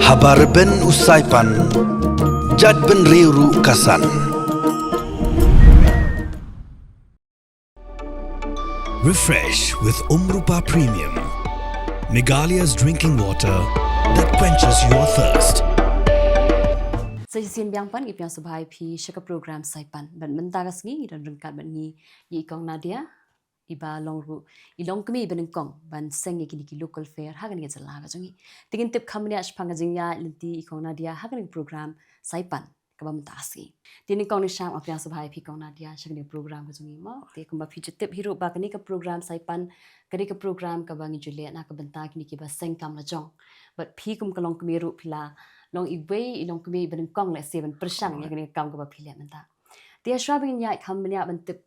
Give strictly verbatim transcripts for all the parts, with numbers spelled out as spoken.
Haba rben u Saipan, jait bynriew ruh ka san. Refresh with Umrupa Premium, Meghalaya's drinking water that quenches your thirst. Sa shisien biang pat ngi pdiang sngewbha ïa phi sha ka program Saipan. Bad mynta ka sngi ngi don ryngkat bad ngi ïa i Kong Nadia, iba long ruh i longkmie iba nyngkong ban seng ïa kine ki local fair ha kane ka jylla ka jong ngi. Te ngin tip kham bniah shaphang ka jingïaid lynti i Kong Nadia ha kane ka program Saipan kaba mynta ka sngi. Te nyngkong nyngshap nga pdiang sngewbha ïa phi Kong Nadia sha kane ka program ka jong ngi mo. Te kumba phi ju tip hi ruh ba kane ka program Saipan ka dei ka program kaba ngi ju leh na ka bynta kine kiba seng kam lajong. Bad phi kum ka longkmie ruh phi la long iwei i longkmie iba nyngkong lehse ban pyrshang ïa kane ka kam kaba phi leh mynta. Te shuwa ba ngin ïaid kham bniah ban tip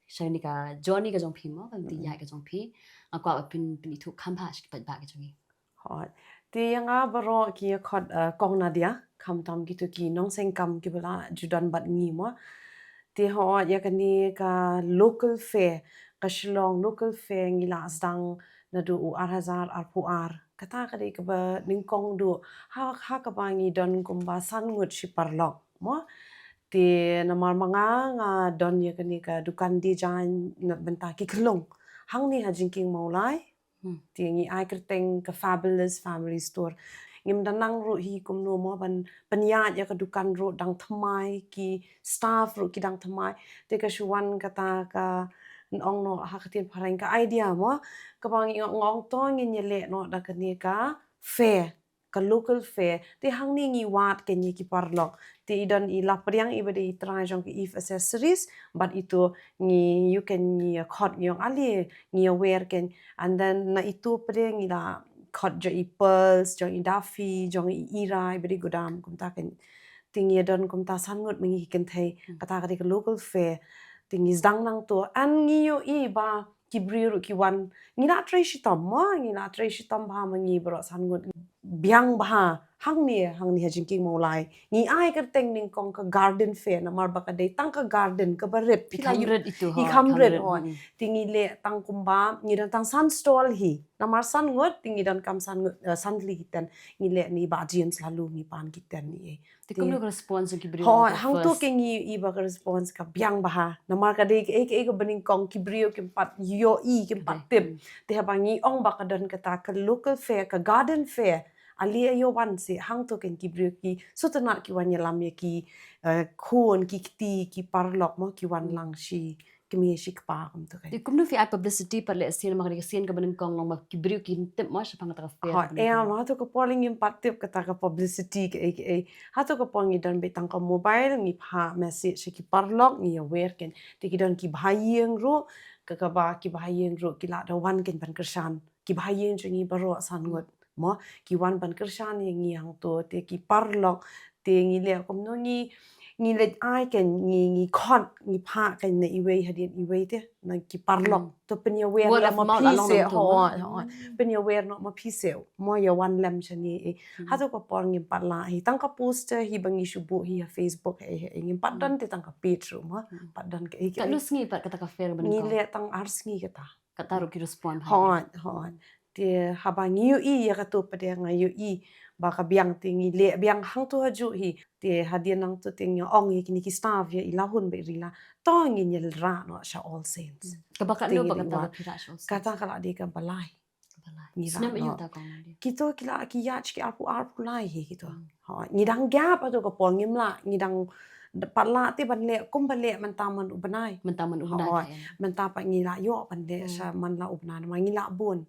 sha kane ka journey ka jong phi mo, ban tip ïaid ka jong phi. Nga kwah ba phin, phin ithuh kham bha sha ki paidbah ka jong ngi. Hooid. Te ïa nga baroh ki ïa khot, eh, Kong Nadia, khamtam kito ki nongseng kam kiba la ju don bad ngi mo. Te hooid ïa kane ka local fair, ka Shillong local fair ngi la sdang naduh u ar hajar arphew ar. Kata ka dei kaba nyngkong duh ha, ha kaba ngi don kumba san ngut shi paralok mo. Te namar ma nga nga don ïa kane ka dukan design na bynta ki khyllung. Hangne ha Jingkieng Mawlai. Hmm. Te ngi ai kyrteng ka Fabulous Family Store. Ngim da nang ruh hi kumno mo ban pynïaid ïa ka dukan ruh dang thymmai, ki staff ruh ki dang thymmai. Te ka shu wan kata ka, nong noh ha ka ktien phareng ka idea mo. Kaba ngi ong, ong to ngin ïaleh noh da kane ka fair, ka local fair. Te hangne ngi wad keiñ ïa ki paralok. Te i don i Lapdiang iba dei i trai jong ka Eve Accessories, bad ito ngi ïoh keiñ ngi ïa khot ngi ong ale ngi ïa wer keiñ. And then na ito pat de ngi la khot jong i Pearls, jong i Daffy, jong i Ira, iba dei Gudam, kumta keiñ. Te ngi ïa don kumta san ngut ma ngi ki kynthei. Hmm. Kata ka dei ka local fair. Te ngi sdang nangto. And ngi ïohi ba ki briew ruh ki wan. Ngi la trei shitom mo, ngi la trei shitom bha ma ngi baroh san ngut. Biang bha. Hangne, hangne ha Jingkieng Mawlai. Ngi ai kyrteng nyngkong ka garden fair, namar ba ka dei tang ka garden kaba rit. Phi la ïohi ito, i kham rit, hooid. Te ngi leh tang kumba, ngi don tang san stall hi. Namar san ngut, te ngi donkam san ngut, eh, san tylli ki tent. Ngi leh na i Bah James Laloo, ngi pan ki tent i. Te kumno ka response jong ki briew? Hooid, hangto keiñ ngi ïohi ba ka response ka biang bha. Namar ka dei kaei kaei kaba nyngkong, ki briew kim pat ïohi, kim pat tip. Te haba ngi ong ba ka don kata ka local fair, ka garden fair, ale ïa wan seh, hangto keiñ ki briew ki sngewtynnat, ki wan ïalam ïa ki, eh, khun, ki kti, ki paralok mo, ki wan lang shi kmie shi kpa kumto keiñ. Te kumno phi ai publicity pat lehse namar ka dei ka sien kaba nyngkong, long ba ki briew kim tip mo shaphang kata ka fair. Hooid, eh, hato ka por ngim pat tip kata ka publicity kaei kaei. Hato ka por ngi don beit tang ka mobile, ngi phah message sha ki paralok, ngi ïa wer keiñ. Te ki don ki bahaïing ruh, ka kaba ki bahaïing ruh ki la da wan keiñ ban kyrshan. Ki bahaïing jong ngi baroh san ngut mo, ki wan ban kyrshan ïa ngi hangto. Te ki paralok, te ngi leh kumno, ngi, ngi leit ai keiñ, ngi, ngi khot, ngi phah keiñ na iwei hadien iwei te, na ki paralok. To pynïawer noh ma phi seh, hooid, hooid. Pynïawer noh ma phi seh mo, ïa wan lem shane eh. Hato ka por ngim pat lah hi, tang ka poster hi ba ngi shu buh hi ha Facebook eh, eh, ngim pat don te tang ka page ruh mo, pat don kaei kaei. Katno sngi pat kata ka fair ba nyngkong? Ngi leh tang ar sngi kata. Kata ruh ki respond bha. Hooid, hooid. Te haba ngi ïohi ïa kato pat de, nga ïohi ba ka biang, te ngi leh biang hangto hajuh hi. Te hadien nangto te ngi ong ïa kine ki staff, ïa i Lahun bad i Rila, to ngin ïa rah noh sha All Saints. Kaba katno ba kata ba phi rah sha All Saints? Kata ka la dei kaba lai. Kaba lai. Ngi rah noh. Snem aïu kata, Kong Nadia? Kito ki la ki ïaid ki arphew, arphew lai hi kito. Hooid, ngi dang gap hato ka por, ngim lah, ngi dang pat lah te ban leh kumba leh mynta man u bnai. Mynta man u bnai. Hooid. Mynta pat ngi la ïoh ban leh sha man la u bnai, namar ngi la bun.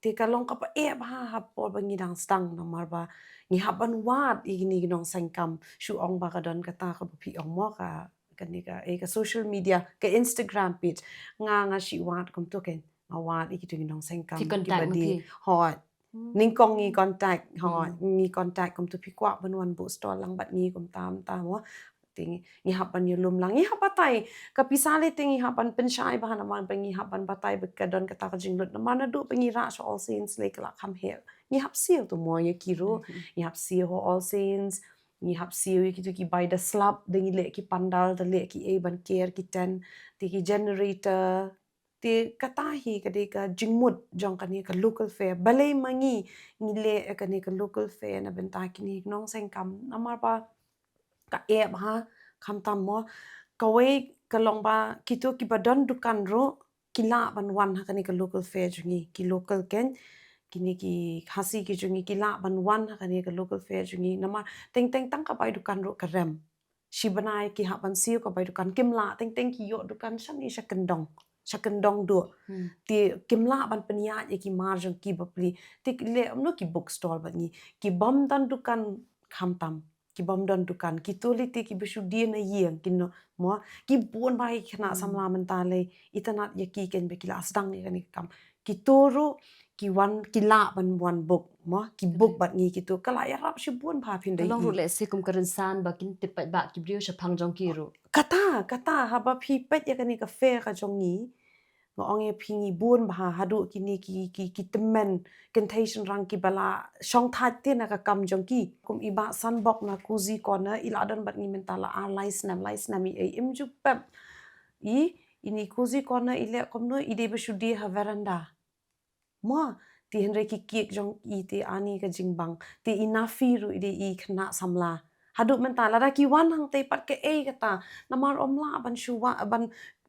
Te ka long kaba eh bha ha por ba ngi dang sdang, namar ba ngi hap ban wad ïa kine ki nongseng kam, shu ong ba ka don kata kaba phi ong mo, ka, kane ka, eh, ka social media, ka Instagram page. Nga, nga shu wad kumto keiñ. Nga wad ïa kito ki nongseng kam kiba dei. Hooid. Nyngkong ngi contact, hooid, ngi contact kumto, phi kwah ban wan buh stall lang bad ngi kumta kumta mo. Te ngi, ngi hap ban ïalum lang, ngi hap batai. Ka pisa lei te ngi hap ban pynshai bha namar ba ngi hap ban batai ba ka don kata ka jinglut. Namar naduh ba ngi rah sha All Saints lei ka la kham heh. Ngi hap siew to mo ïa ki ruh. Ngi hap siew ha All Saints. Ngi hap siew ïa kito ki bai da slap, da ngi leh ki pandal, da leh kiei ban ker ki tent, te ki generator. Te kata hi ka dei ka jingmut jong kane ka local fair. Balei ma ngi ngi leh ïa kane ka local fair na bynta kine ki nongseng kam, namar ba ka ep ha, khamtam mo. Kawei ka long ba kito kiba don dukan ruh ki lah ban wan ha kane ka local fair jong ngi, ki local kein, kine ki Khasi ki jong ngi ki lah ban wan ha kane ka local fair jong ngi. Namar teng teng tang ka bai dukan ruh ka rem. Shi bnai ki hap ban siew ka bai dukan, kim lah, teng teng ki ïoh dukan shane sha kyndong, sha kyndong duh. Hmm. Te kim lah ban pynïaid ïa ki mar jong ki bapli. Te ki leh kumno, ki book stall bad ngi. Ki bym don dukan khamtam, ki bym don dukan, kito lite kiba shu die na ïing, ki no, mo, ki bun bha ki khynnah, hmm, samla mynta lei, itynnad ïa ki kein ba ki la sdang ïa kane ka kam. Kito ruh ki wan, ki lah ban wan book, mo, ki book, okay, bad ngi kito. Ka la ïarap shibun bha, phin dei. Ka long ruh lehse kum ka rynsan ba kin tip paidbah ki briew shaphang jong ki ruh. Kata, kata, haba phi peit ïa kane ka fair ka jong ngi, nga ong ïa phi, ngi bun bha, haduh kine ki, ki, ki tymmen kynthei shynrang kiba la shongthait te na ka kam jong ki. Kum i Bah Sanbok na Cozy Corner, i la don bad ngi mynta la ar lai snem, lai snem i, i im ju pep. I, ine i Cozy Corner i leh kumno, i dei ba shu die ha veranda, mo. Te hynrei ki cake jong i te ani ka jingbang. Te i Nafi ruh i dei i khynnah samla. Haduh mynta lada ki wan hangtei pat kaei kata, namar ym lah ban shu wa, ban,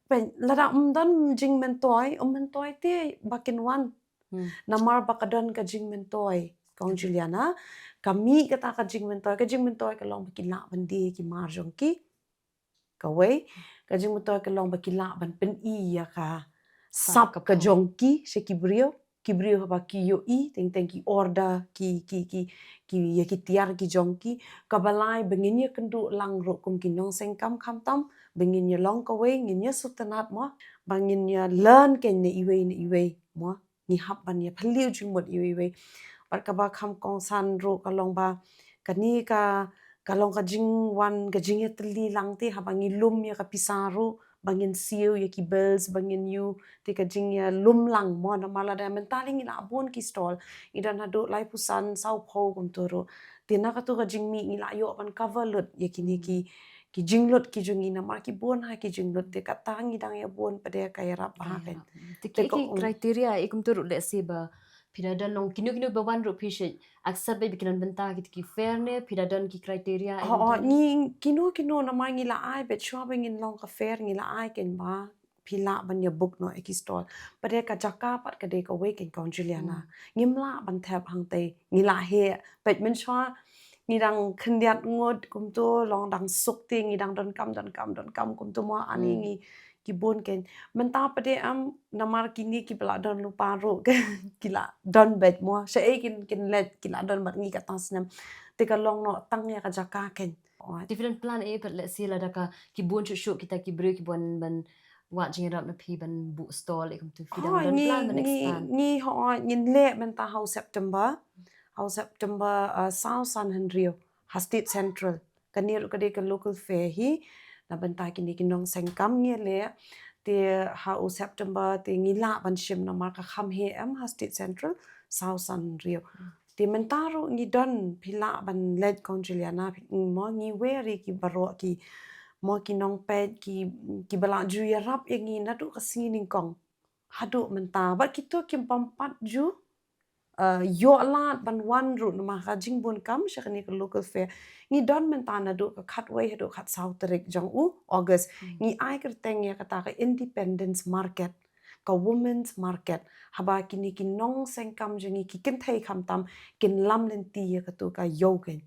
ban, lada ym don jingmyntoi, ym myntoi te ba kin wan. Hmm. Namar ba ka don ka jingmyntoi, Kong Juliana. Ka mih kata ka jingmyntoi, ka jingmyntoi ka long ba ki lah ban die ki mar jong ki. Kawei, ka jingmyntoi ka long ba ki lah ban pyni ïa ka sap, sap ka, ka jong ki sha ki briew. Ki briew haba ki ïohi, teng teng ki order, ki, ki, ki, ki, ïa ki tiar ki jong ki. Kaba lai, ba ngin ïa kynduh lang ruh kum ki nongseng kam khamtam, ba ngin ïa long kawei, ngin ïa sngewtynnad, mo, ba ngin ïa learn kein na iwei na iwei, mo. Ngi hap ban ïa phylliew jingmut iwei iwei. Bad kaba kham kongsan ruh ka long ba kane ka, ka long ka jingwan, ka jingïatylli lang te, haba ngi lum ïa ka pisa ruh, ba ngin siew ïa ki bills, ba ngin ïoh, te ka jingïalum lang, mo, namar lada mynta lei ngi la bun ki stall, ngi don haduh laiphew san, sawphew kumta ruh. Te na katu ka jingmih ngi la ïoh ban cover lut ïa kine ki, ki jinglut ki jong ngi, namar ki bun ha ki jinglut, te kata ngi dang ïa bun pat de ka ïarap bha kein. Te ki, te ki criteria i kumta ruh, lehse ba phi da don, long kino kino ba wan ruh phi shu accept ba kin wan bynta kiti ki fair ne, phi da don ki criteria i kumta ruh? Oh, ngi kino kino, namar ngi la ai, bad shuwa ba ngin long ka fair ngi la ai kein ba phi lah ban ïa book noh ïa ki stall. Pat de ka jaka pat ka dei kawei kein, Kong Juliana. Hmm. Ngim lah ban thep hangtei, ngi la heh. Peit mynshuwa ngi dang khyndiat ngut kumta, long dang suk te ngi dang donkam, donkam, donkam kumta, mo, ani, hmm, ngi ki bun kein. Mynta pat de em, namar kine kiba la don lypa ruh ki la don beit, mo. Shaei kin, kin leit, ki la don bad ngi kata snem. Te ka long noh tang ïa ka jaka kein. Te phi don plan eh pat, lehse lada ka, ki bun shuh shuh kita ki briew kiba wan ban wad jingïarap na phi ban book stall, eh, kumta, phi dang don plan ban expand? Ngi, hooid, ngin leh mynta ha u September. Ha u September, uh, saw san hynriew ha State Central. Kane ruh ka dei ka local fair hi na bynta kine ki nongseng kam ngi leh. Te ha u September te ngi lah ban shim namar ka kham heh em ha State Central, saw san hynriew. Te mynta ruh ngi don, phi lah ban leit, Kong Juliana, phi, mo, ngi wer ïa ki baroh ki, mo, ki nongpeit ki, kiba la ju ïarap ïa ngi naduh ka sngi nyngkong haduh mynta. Bad kito kim pam pat ju, uh, ïoh lad ban wan ruh namar ka jingbun kam sha kane ka local fair. Ngi don mynta naduh ka khatwei haduh khatsaw tarik jong u August. Hmm. Ngi ai kyrteng ïa kata ka Independence Market, ka Women's Market. Haba kine ki nongseng kam jong ngi, ki kynthei khamtam, kin lam lynti ïa katu ka ïew kein.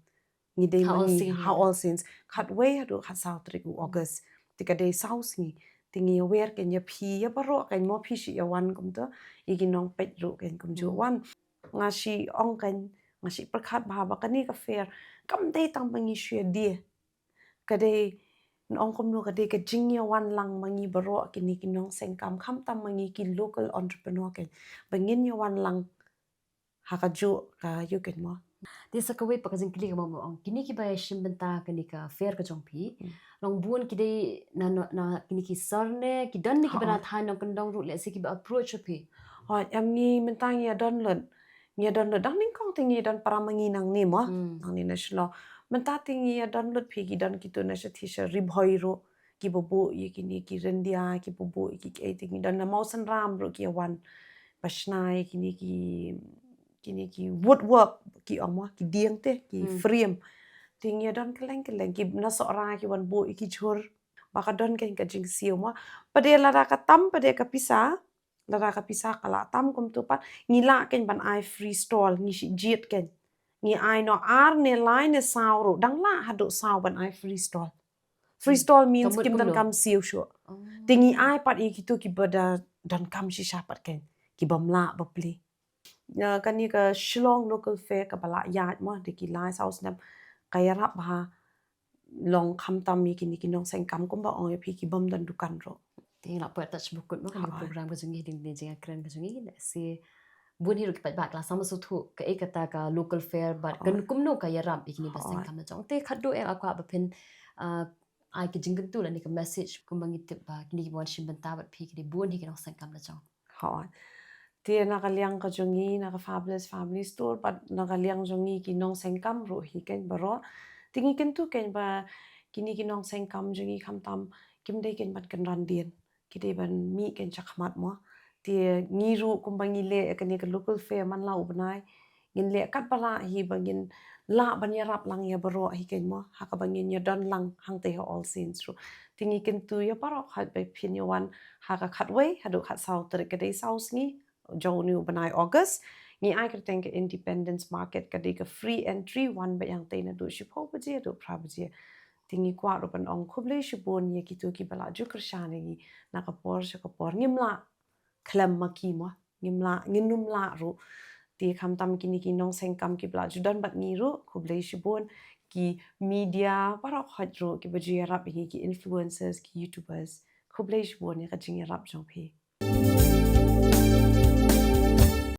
Ngi dei ha All Saints, ha All Saints. Khatwei haduh khatsaw tarik u August. Te ka dei saw sngi. Te ngi ïa wer kein ïa phi, ïa baroh kein, mo, phi shu ïa wan kumta, ïa ki nongpeit ruh kein kumjuh, hmm, wan. Nga shu ong kein, nga shu pyrkhat bha ba kane ka fair kam dei tang ba ngi shu ïa die. Ka dei, ong kumno, ka dei ka jingïawan lang ma ngi baroh kine ki nongseng kam, khamtam ma ngi ki local entrepreneur kein, ba ngin ïawan lang ha kajuh ka ïew kein, mo. Te sa kawei pat ka jingkylli kaba nga ong, kine kiba ïashim bynta kane ka fair ka jong phi, hmm, long bun ki dei na, na, na kine ki sor ne, ki don ne kiba, ha, na thaiñ nongkyndong ruh, lehse kiba approach ïa phi? Hooid, em, ngi mynta ngi ïa don lut. Ngi ïa don lut. Dang nyngkong te ngi ïa don para ma ngi nangne, mo. Hmm. Nangne na Shillong. Mynta te ngi ïa don lut phi, ki don kito na shatei sha Ri Bhoi ruh. kiba buh ïa kine ki ryndia, kiba buh ïa ki, ki, ki, don na Mawsynram ruh ki wan ba shna ïa kine ki, kine ki woodwork, ki ong mo, ki dieng te, ki Hmm. frame. Te ngi don kylleng kylleng, ki na Sohra ki wan buh ïa ki jhur. Ba ka don keiñ ka jingsiew mo. Pat de lada ka tam, pat de ka pisa, lada ka pisa ka la tam kumtu pat, ngi lah keiñ ban ai free stall, ngi shu jied keiñ. Ngi ai noh ar ne lai ne saw ruh, dang lah haduh saw ban ai free stall. Free Hmm. stall means Ka mut kim kumno? donkam siew shuh. Oh. Te ngi ai pat ïa kito kiba da donkam shisha pat keiñ, ki bym lah ba plie. Ïa, kane ka Shillong Local Fair kaba la ïaid mo, de ki lai saw snem, ka ïarap bha, long khamtam ïa kine ki nongseng kam kumba ong ïa phi, ki bym don dukan ruh. Te ngi la poi touch bukut mo kane Ha. program ka jong ngi, ding ding jingkren ka jong ngi, si bun hi ruh ki paidbah ki la sngewthuh kaei kata ka local fair bad Ha. kan kumno ka ïarap ïa kine ba Ha. seng kam la jong. Te khatduh eh nga kwah ba phin, ah, ai ka jingkyntu lane ka message kumba ngi tip ba kine kiba wan shim bynta bad phi ki dei bun hi ki nongseng kam la jong. Hooid. Te na ka liang ka jong ngi, na ka Fabulous Family Store, bad na ka liang jong ngi ki nongseng kam ruh hi keiñ baroh. Te ngi kyntu keiñ ba kine ki nongseng kam jong ngi khamtam kim dei keiñ ban kynran dien. Ki dei ban mih keiñ shakhmat mo. Te ngi ruh kumba ngi leh kane ka local fair man la u bnai, ngin leh katba lah hi ba ngin lah ban ïarap lang ïa baroh hi keiñ mo, ha kaba ngin ïadon lang hangtei ha All Saints ruh. Te ngi kyntu ïa baroh khoit ba phin ïa wan ha ka khatwei haduh khatsaw tarik, ka dei saw sngi jong une u bnai August. Ngi ai kyrteng ka Independence Market, ka dei ka free entry, wan beit hangtei naduh shiphew baje haduh phra baje. Te ngi kwah ruh ban ong khublei shibun ïa kito kiba la ju kyrshan ïa ngi na ka por sha ka por. Ngim lah khlem ma ki mo, ngim lah, ngin ym lah ruh. Te khamtam kine ki nongseng kam kiba la ju don bad ngi ruh, khublei shibun. Ki media baroh khoit ruh kiba ju ïarap ïa ngi, ki influencers, ki YouTubers, khublei shibun ïa ka jingïarap jong phi.